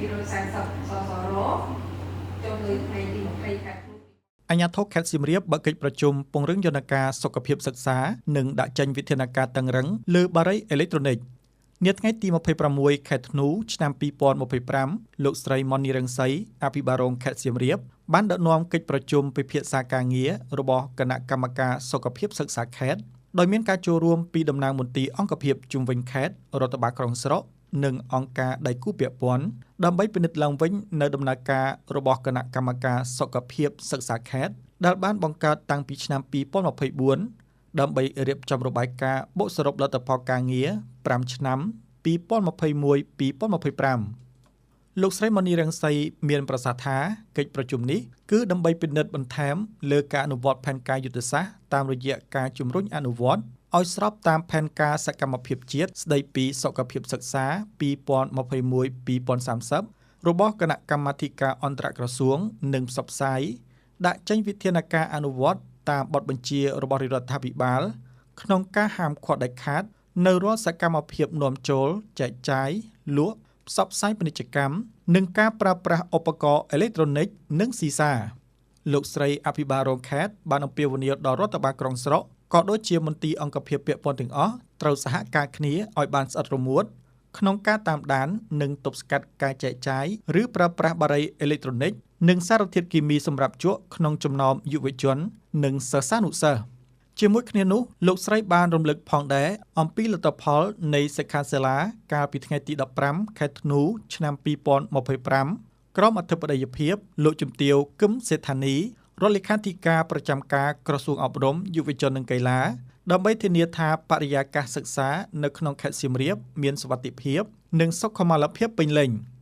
240 សសរ ចុះនៅថ្ងៃទី20 ខែធ្នូ។ អាជ្ញាធរខេត្តសៀមរាបបើកកិច្ចប្រជុំពង្រឹងយន្តការសុខភាពសិក្សា និងដាក់ចេញវិធានការតឹងរឹងលើបារីអេឡិចត្រូនិក។ នាថ្ងៃទី26 ខែធ្នូ ឆ្នាំ2025 លោកស្រីម៉ុននីរង្សី អភិបាលរងខេត្តសៀមរាប បានដឹកនាំកិច្ចប្រជុំពិភាក្សាការងាររបស់គណៈកម្មការសុខភាពសិក្សាខេត្ត ដោយមានការចូលរួមពីតំណាងមន្ទីរអង្គភាពជុំវិញខេត្ត រដ្ឋបាលក្រុងស្រុក និងអង្គការដៃគូពាក់ព័ន្ធ ដើម្បីពិនិត្យឡើងវិញនៅដំណើរការរបស់គណៈកម្មការសុខភាពសិក្សាខេត្ត ដែលបានបង្កើតតាំងពីឆ្នាំ2024 ដើម្បីរៀបចំរបាយការណ៍បូកសរុបលទ្ធផលការងារ5ឆ្នាំ 2021-2025។ លោកស្រីមនីរង្សីមានប្រសាសន៍ថា កិច្ចប្រជុំនេះគឺដើម្បីពិនិត្យបន្ថែមលើការអនុវត្តផែនការយុទ្ធសាស្ត្រ តាមរយៈការជំរុញអនុវត្តឲ្យស្របតាមផែនការសកម្មភាពជាតិស្ដីពីសុខភាពសិក្សា 2021-2030 របស់គណៈកម្មាធិការអន្តរក្រសួង និងផ្សព្វផ្សាយដាក់ចេញវិធានការអនុវត្តតាមបទបញ្ជារបស់រាជរដ្ឋាភិបាល ក្នុងការហាមឃាត់ដាច់ខាតនៅរាល់សកម្មភាពនាំចូល ចែកចាយ លក់ ផ្សព្វផ្សាយពាណិជ្ជកម្ម និងការប្រើប្រាស់ឧបករណ៍អេឡិចត្រូនិក និងស៊ីសា។ លោកស្រីអភិបាលរងខេត្តបានអំពាវនាវដល់រដ្ឋបាលក្រុងស្រុក ក៏ដូចជាមន្ទីរអង្គភាពពាក់ព័ន្ធទាំងអស់ ត្រូវសហការគ្នាឲ្យបានស្អិតរមួតក្នុងការតាមដាន និងទប់ស្កាត់ការចែកចាយ ឬប្រើប្រាស់បារីអេឡិចត្រូនិក និងសារធាតុគីមីសម្រាប់ជក់ក្នុងចំណោមយុវជន និងសិស្សានុសិស្ស។ ជាមួយគ្នានោះ លោកស្រីបានរំលឹកផងដែរអំពីលទ្ធផលនៃសិក្ខាសាលាកាលពីថ្ងៃទី15 ខែធ្នូ ឆ្នាំ2025 ក្រោមអធិបតីភាពលោកជំទាវគឹមសេដ្ឋានី រដ្ឋលេខាធិការប្រចាំការក្រសួងអប់រំ យុវជននិងកីឡា ដើម្បីធានាថាបរិយាកាសសិក្សានៅក្នុងខេត្តសៀមរាបមានសុវត្ថិភាព និងសុខុមាលភាពពេញលេញ។